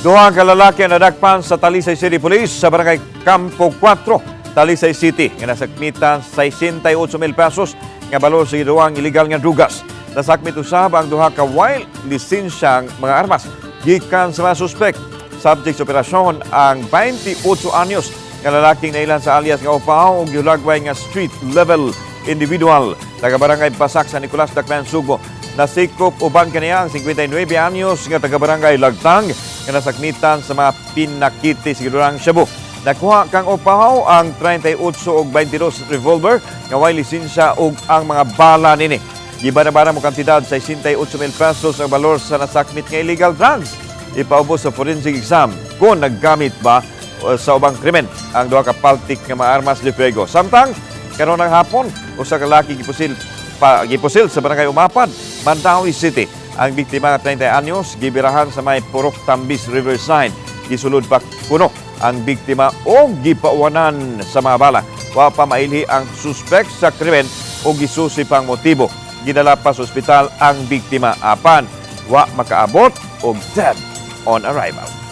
Duha ka lalaki ang nadakpan sa Talisay City Police sa Barangay Campo 4, Talisay City, nga nasakmitan 68 mil pesos nga balor sa giduang illegal nga drugas. Nasakmit usab ang duha ka way lisensyang mga armas gikan sa mga suspek. Subject sa operasyon ang 28 anyos nga lalaking nailhan sa alias nga Opaw ug gihulagway nga street level individual taga Barangay Basak sa Nicolas Daclan, Sugbo. Nasikop uban kaniya ang 59 anyos nga taga Barangay Lagtang nga nasakmitan sa mga pinakiti sa gidurang shabu. Nakuha kang Opaw ang 38 og 22 revolver nga way lisensya ug ang mga bala nini. Gibana-bana mo kantidad 68 mil pesos ang balor sa nasakmit nga illegal drugs. Ipaubos sa forensic exam kung naggamit ba sa ubang krimen ang duha ka paltik nga mga armas de fuego. Samtang karon ng hapon, usa ka lalaki gipusil pa gipusil sa Barangay Umapad, Mandaue City. Ang biktima nga 30 anyos gibirahan sa may Purok Tambis, Riverside. Gisulod pa kuno ang biktima o gipauwanan sa mga bala. Wa pa mailhi ang suspek sa krimen o gisusi pang motibo. Gidala pa sa ospital ang biktima apan wa makaabot og dead on arrival.